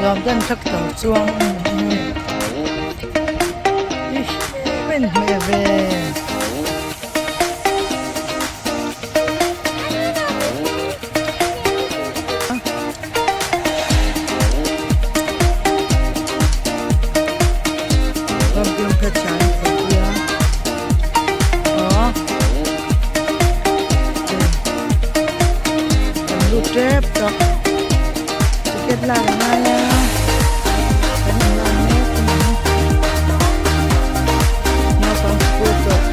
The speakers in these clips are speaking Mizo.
Nuam ten tractor chuang a ni hi a inhmeh ve. Tep tawh ticket lak a ngai a kan in lak mek a ni naupang school chawlh.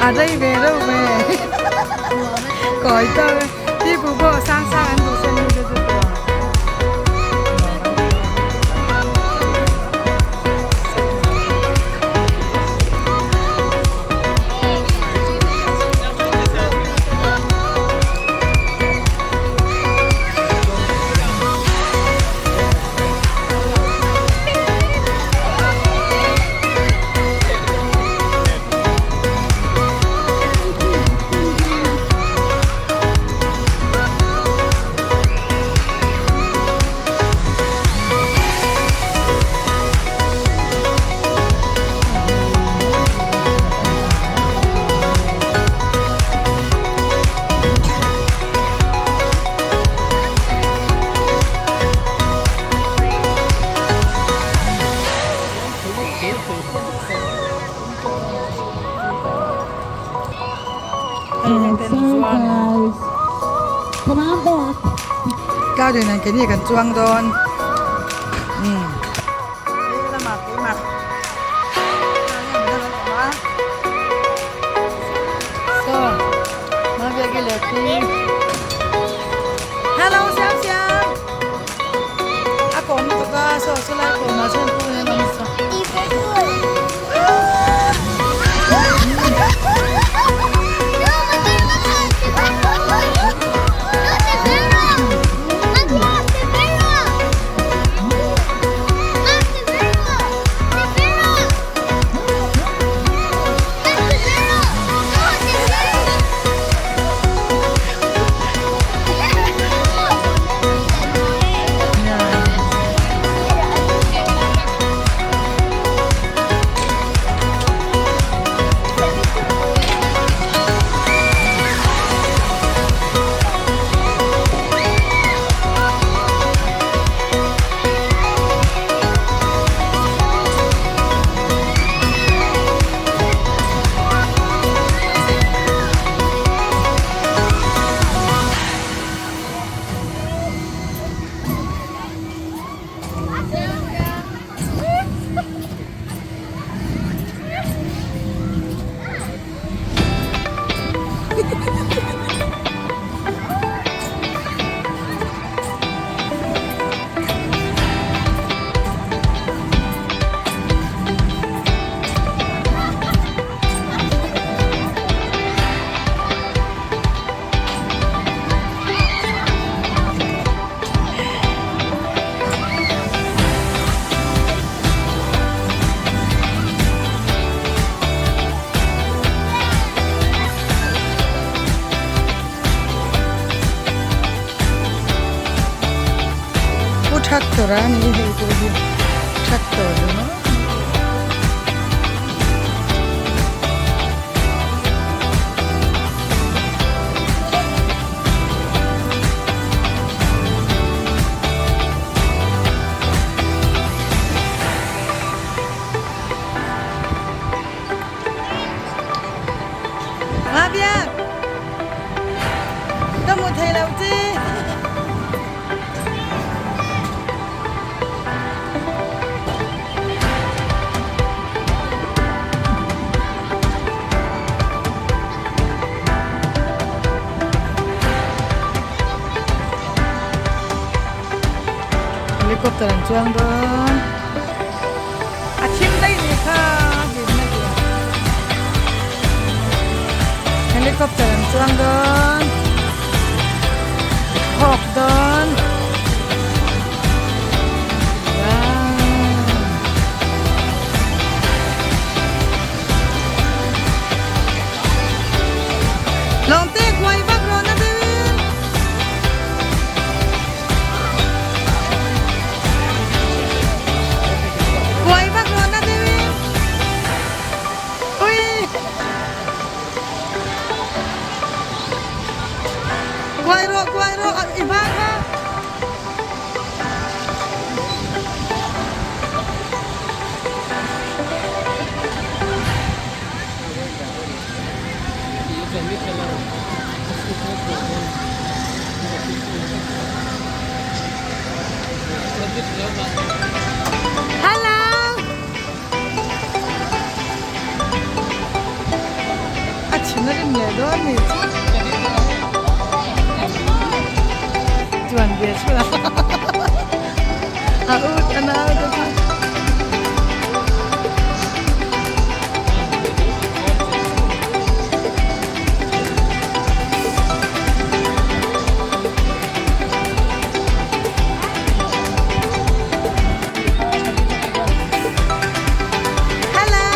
A rei ve reuh ve kawi tawk e ti bu pawh sang sang an duh sen te chu tawh. Garden ah keini kan chuang dawn umm lamah keimah saw Mabiaki leh pi hello siam siam a kawm lutuk a saw chulai kawmah chuan pu nen an awm saw. Tractor a ni hei pawh hi tractor ni maw. Mabiak! Ka hmu thei lo che. Helicopter an chuang dawn. A thim daih nih kha hlimna tur. Helicopter an chuang dawn. Thawk dawn. Lawmte kuai vak rawh na deuhin. Kuai vak rawh na deuhin. Ui. Kuai rawh kuai rawh i hma kha. Hello. A thin a rim leh dawn ni chu. Chuan ve chhun a. A ut a nau te chu. Hello.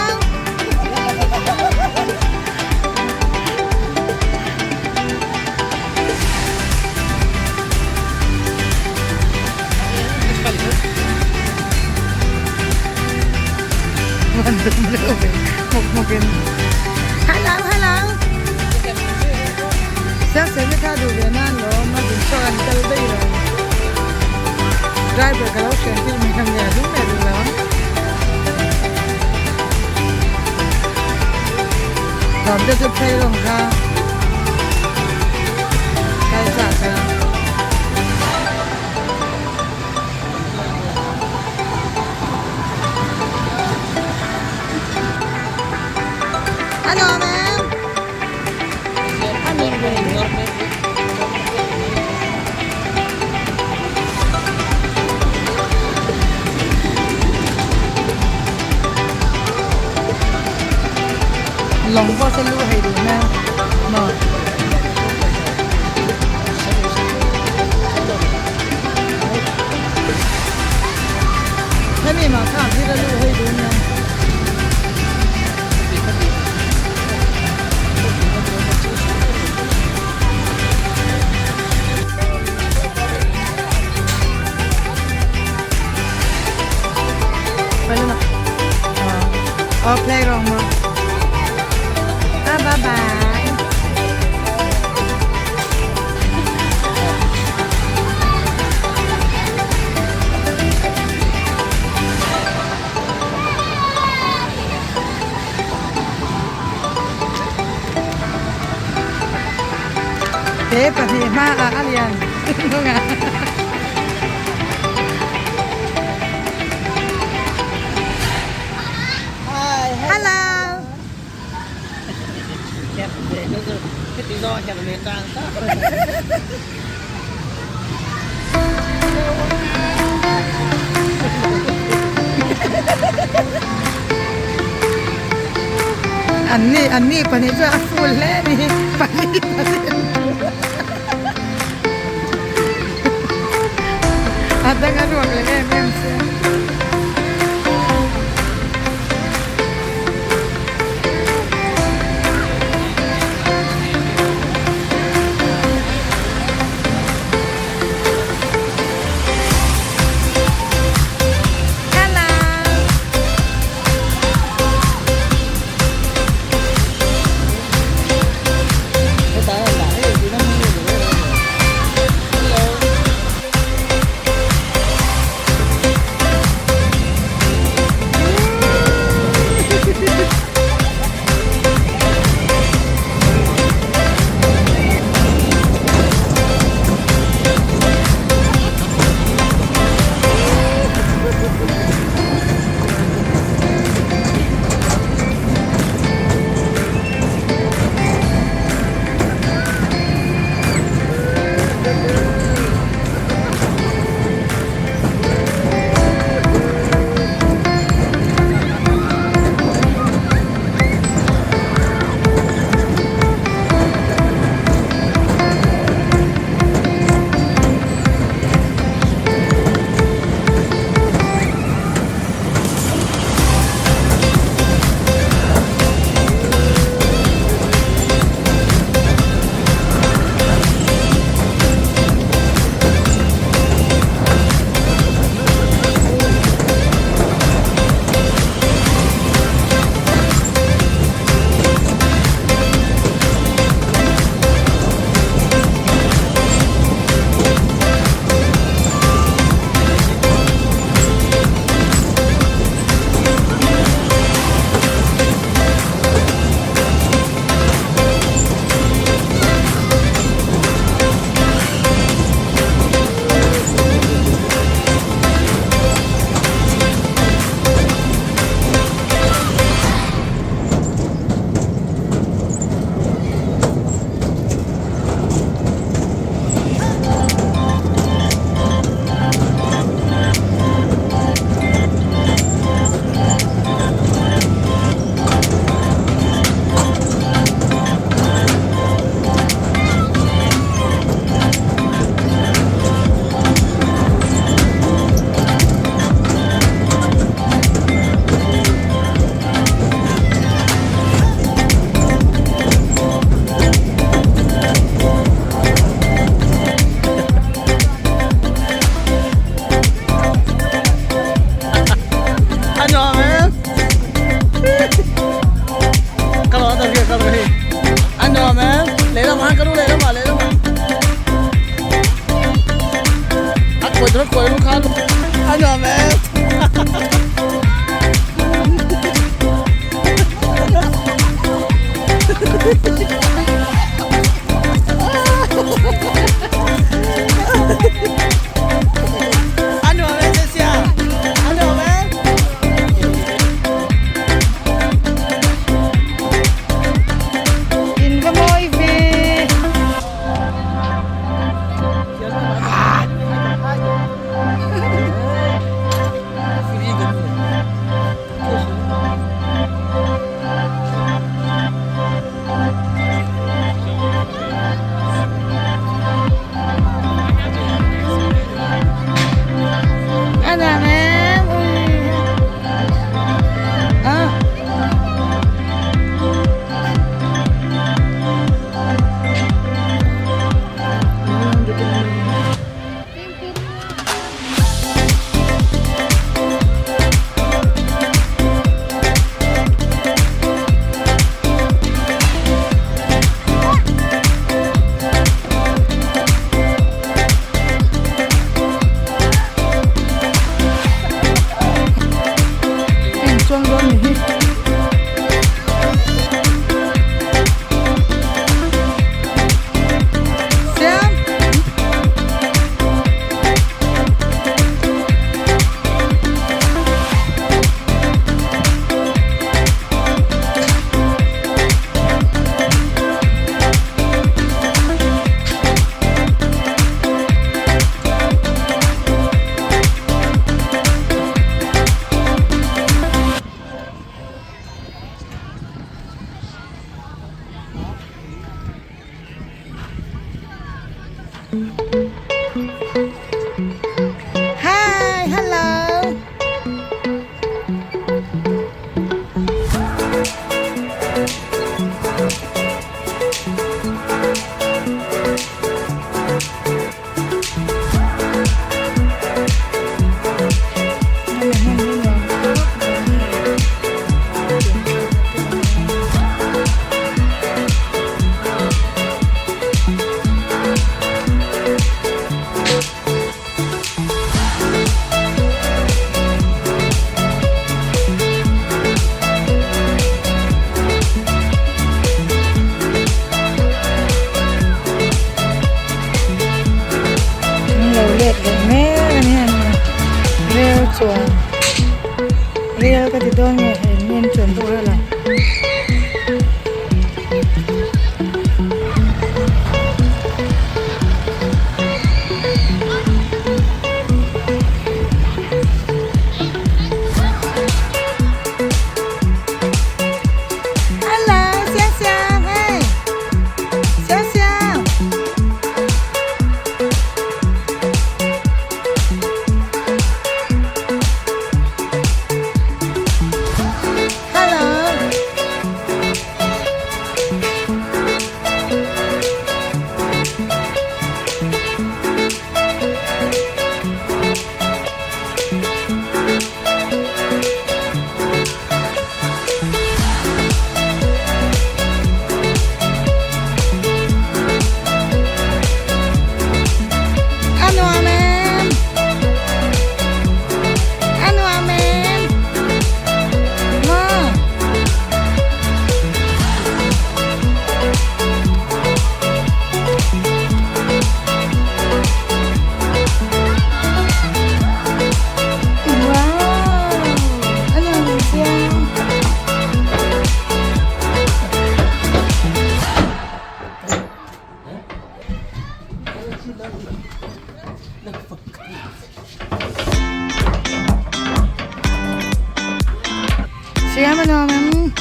Hello, hello. Siang kha duh ve nan lo ma ding saw an kal daih lo. Driver ka lo hriat tir mai kha nge a dum leh duh lo ang. Lawm te chu phei rawng kha kal chak a. A nuam em? A nuam ve. Lawng pawh se lu hei duh hmel maw? Hemi mah kha thil a lu hei duh nia. Aw playground maw? Ah bye bye. Te pahnih hmaah a lian hnungah. Hello. An ni an ni pahnih chuan a full hle a ni pahnih pahnih a dang a ruak leh em em si a. In va mawi ve. A nuam em ui a. Eng chuang dawn ni hi. Siam. Hi, hello. An lo let leh mek a ni a rel chuan rel ka ti dawn nge hei min chuan pawh rel ang. Hello, Xiang Xiang, hey. Xiang Xiang. Hello. A nuam em. A nuam em. Maw. Wow. A nuam chiang. Siam a nuam em.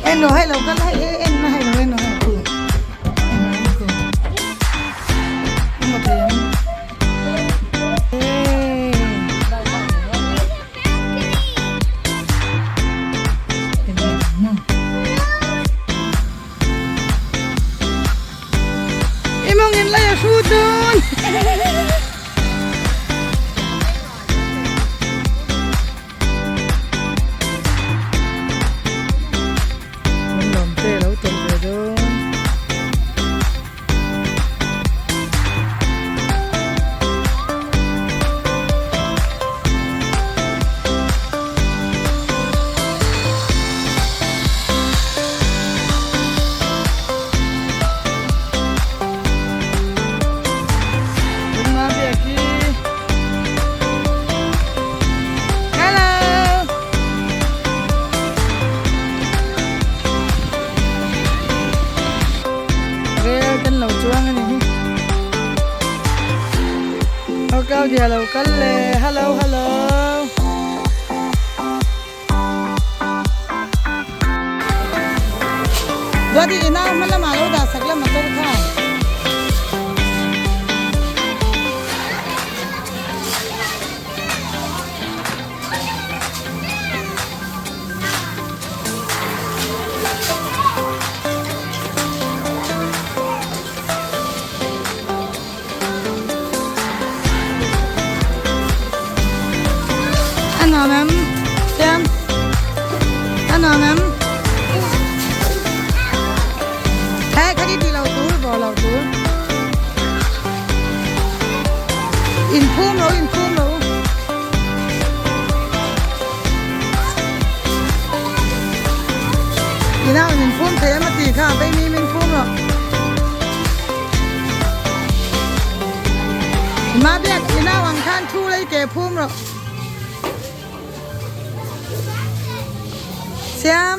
En lo hei lo kal hei e en na hei lo en lo hei ku. En lo en ku. Emaw thei ang. Hey. I mawng in lai a hru dawn. Kan lawm te lo tawlh ve Claudia lo kal le hello hello. Duati i nau hma lamah lo dah sak la motor kha. A nuam em? Siam? A nuam em? He kha ti lo tur, bo lo tur. Inphum lo, inphum lo. Inau in phum thei em a ti kha, baby min phum rawh. Mabiak inau ang khan thu lei ke phum rawh. Siam.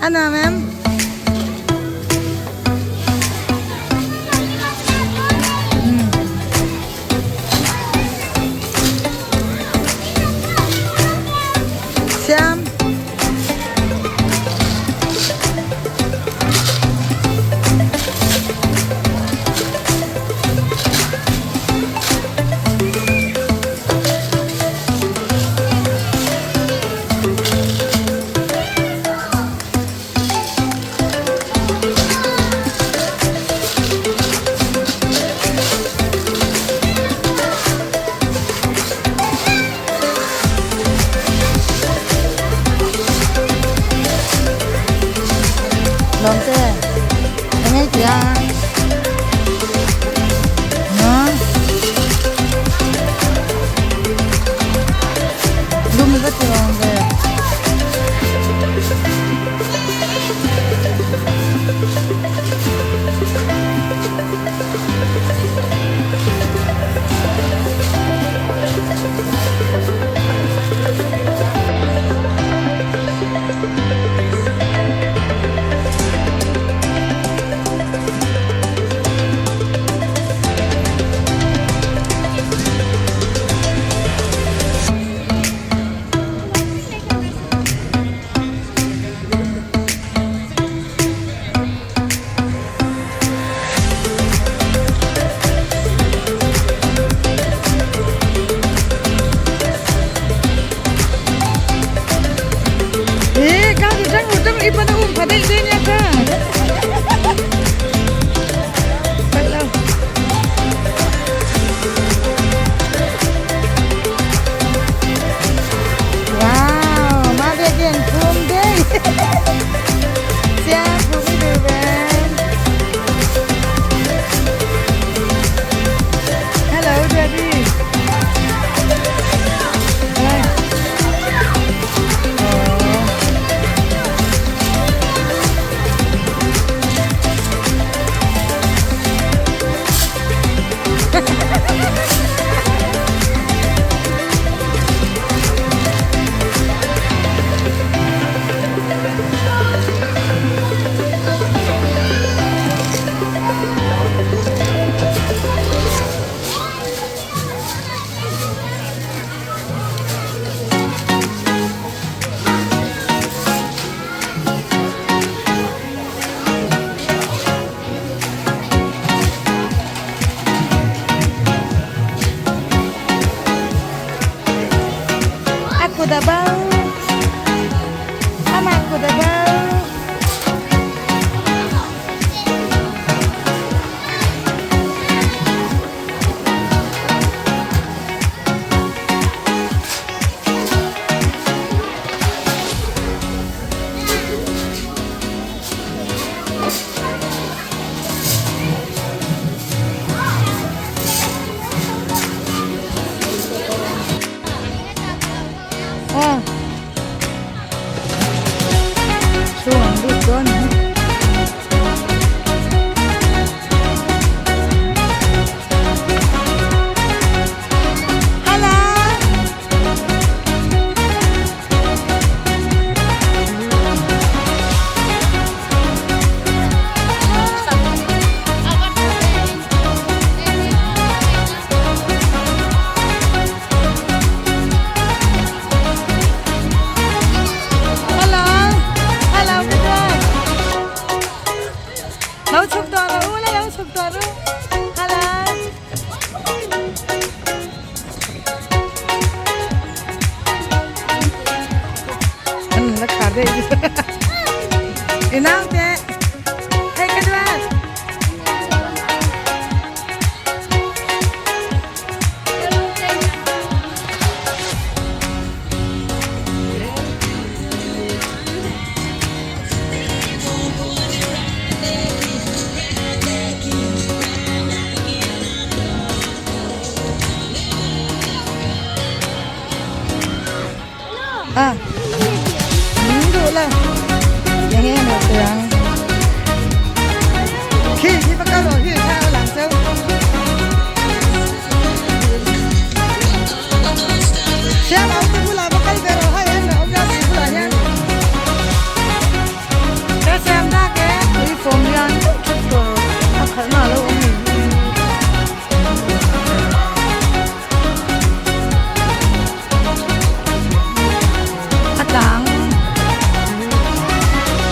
A nuam em? Siam. Lawmte, eng ei tia? Lum va ti awm ve. Ê, cao thì trăng một trong ít bắt đầu phải đây đây nha ta. Vậy đâu. Wow, má biết điện phun đi. Xe phun đi từ bên. Hello, daddy. Đây. Oh. A kut a bo amah kut a bo. I naute hei ka duat. Ah. Min duh la. Enge maw te ang. Khi khi va kal rawh hi thla a lang cheu. Siam au te bulah va kal ve rawh hai en awm la si bulah hian. Ka siam dak e. Tui fawm lian deuh thut tur a khalhna a lo awm ni. A tlang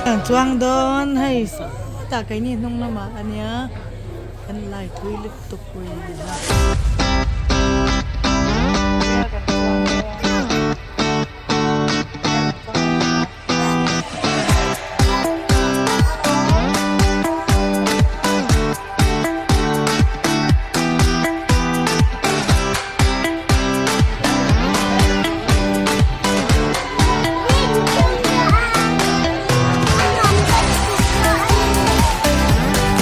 kan chuang dawn hei sawtah keini hnung lamah a nia kan lai thui lutuk pui a.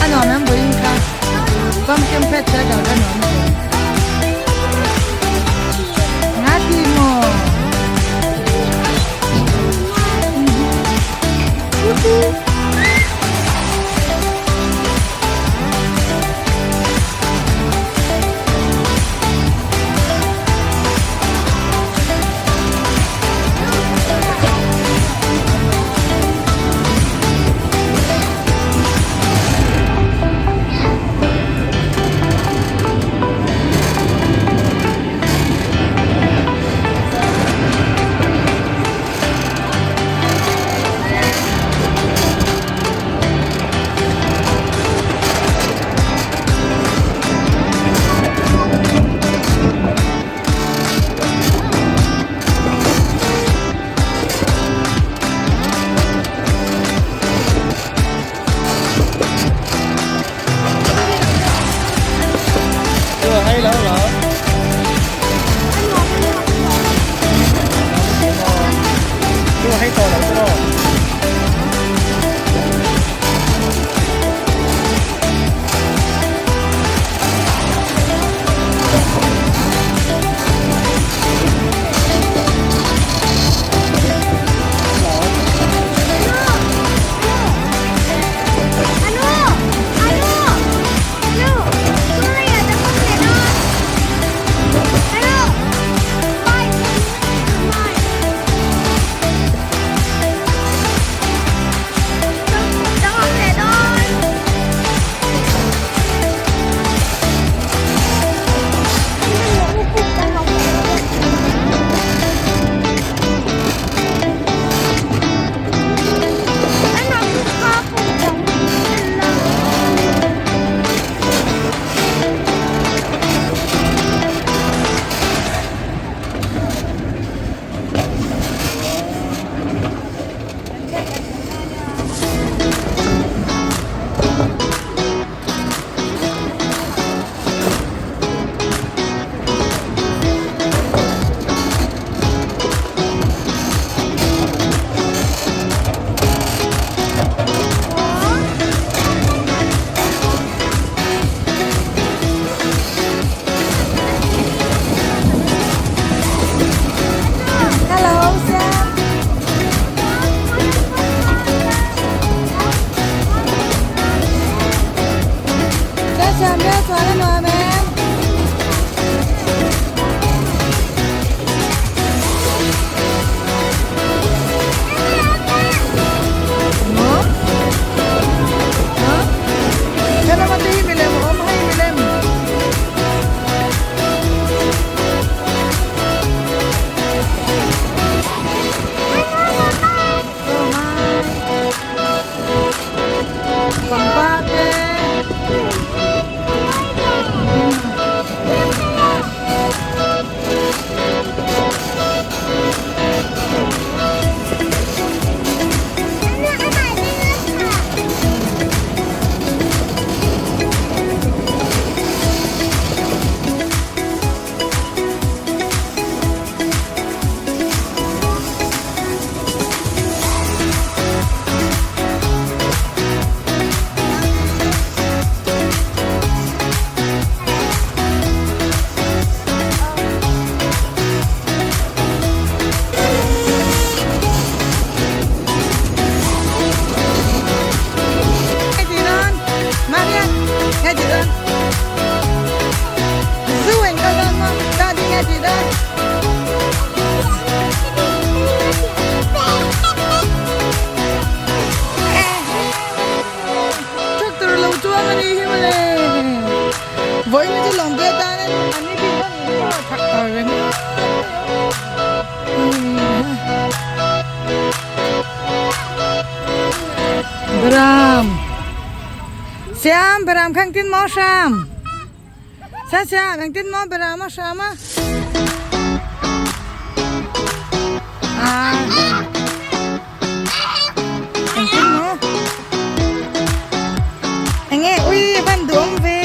A nuam em vawiin kha pumpkin patch a kal kha nuam a ti. Nga ti maw? Hello Sam. Beram Siam beram kha engtin maw hram Sa siam engtin maw beram a hram a Ah Engtin maw Enge ui van duam ve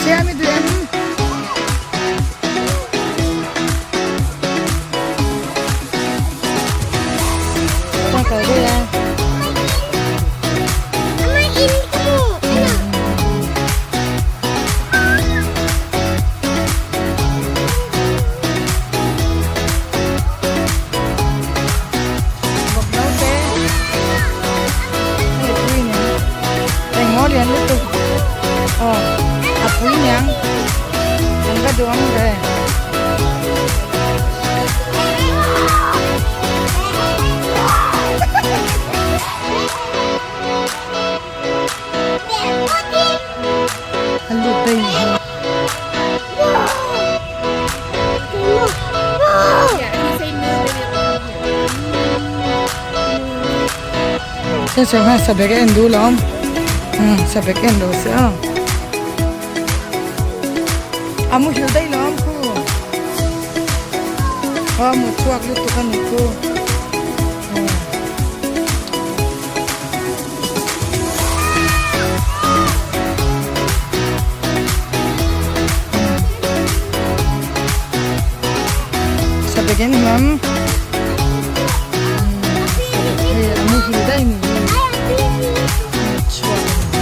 Siam i duh em? Ka kal daih a. Bawk naute. Hei pui nen eng maw lian lutuk aw a pui niang an va duh ang ve. An lut daih hi. Sensor khan sabek a en duh lo umm sabek en lo se aw a muhil daih lo ang khu aw a mut chhuak lutuk a ni khu umm. Sabek en hmang. Hei a muhil daih ni hi. Chhuak a ni.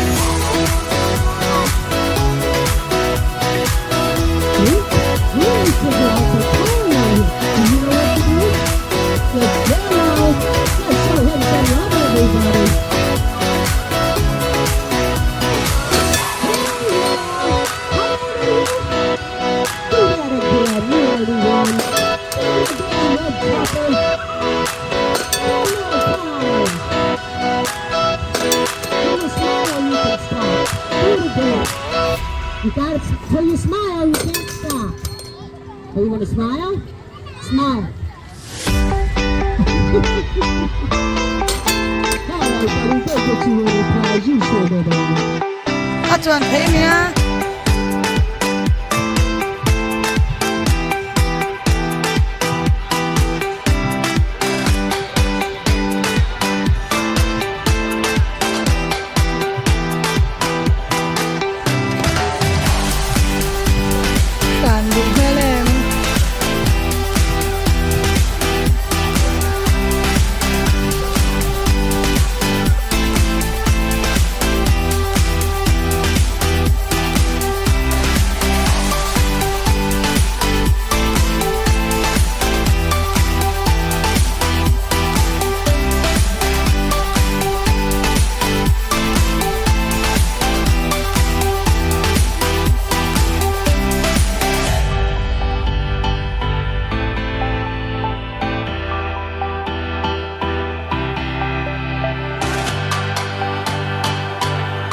A chuan theih ania.